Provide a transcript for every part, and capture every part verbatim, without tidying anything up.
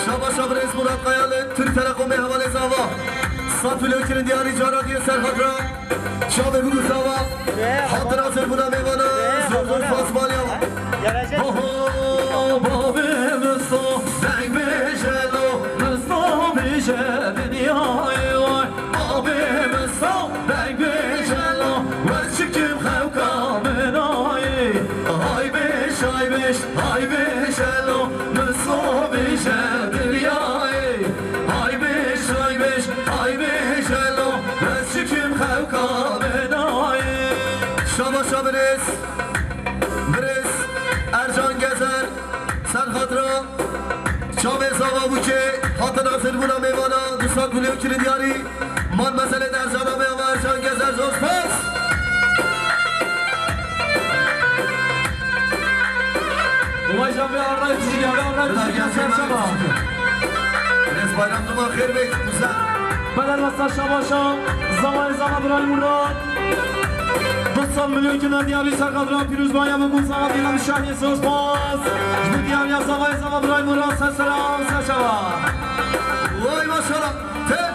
Şaba şabrêz Murat Kayal'in Türk Telekomê hevalê zava. Sat milyon kirin diyarî cara diye ser xatra. Çavê bû zava. Hatina zirbûna mêvana. Zor zor spas maliya. Ho ho, bavê Misto, deng bêje lo, Misto bêje dinyayê vay. Bavê Misto, deng bêje lo, wez çikim xewka min ayê. Hay bêj, hay bêj, hay bêje lo, Misto bêje dinyayê. Hay bêj, hay bêj, hay bêje lo, wez çikim xewka min ayê. Şaba şabrêz. Birêz Ercan Gezer, ser xatira çavê zava bûkê, hatina zirbûna mêvana, du sed milyon kirin diyarî. Man meselê de Ercan abi ama Ercan Gezer zor spas. Vay can ve array tijî geldi, array tijî geldi, ser şaba. Birêz Bayram Duman xêr bêt, güzel. Belal Hasan Şabaşa, zavayê zava Birayî Murat. Du sed milyon kina diyarî ser xatira pîrozbaya min bû zava Dîlan Şahê zor spas. Ji bo diyariya zavayê zava Birayî Murat ser selam ser çava. Vay maşallah. Te-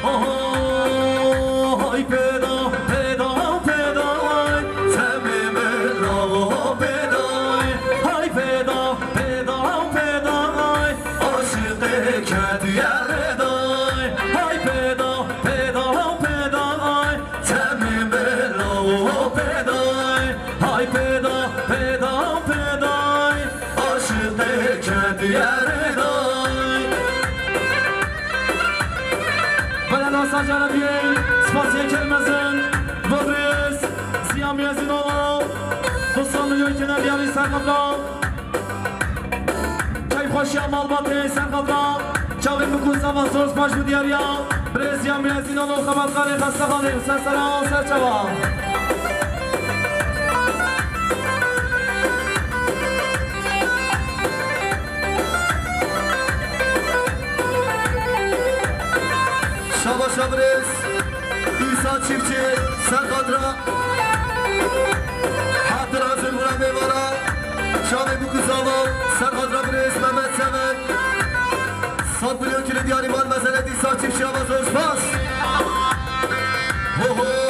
Oho, hay pêda, pêda, pêda, ay, temê min lawo pêda, ay, hay pêda, pêda, pêda, ay, aşiqê ketiye rêda, ay, hay pêda, pêda, pêda, ay, temê min lawo pêda, ay, hay pêda, pêda, pêda, ay, aşiqê ketiye rêda. Belal Hasan Carabiyê, spasiyê kêr mezin, Bodris, Ziya Miyazînova, du sed milyon kine diyarî ser xatira. Keyfxweşiya malbatê ser xatira. Çavê bikû zava zor spas ji diyariya. Birêz Ziya Miyazînova, xebatkarê xestaxanê, ser selam, ser çava. Şaba şabrêz, Îsa Çiftçi, ser xatira. Hatir hazir bûna mêvana. Çavê bû ku zava, ser xatira birêz Mehmet Seven. Sed milyon kilo diyarî man mezelet Îsa Çiftçi ama zor spas. Ho ho.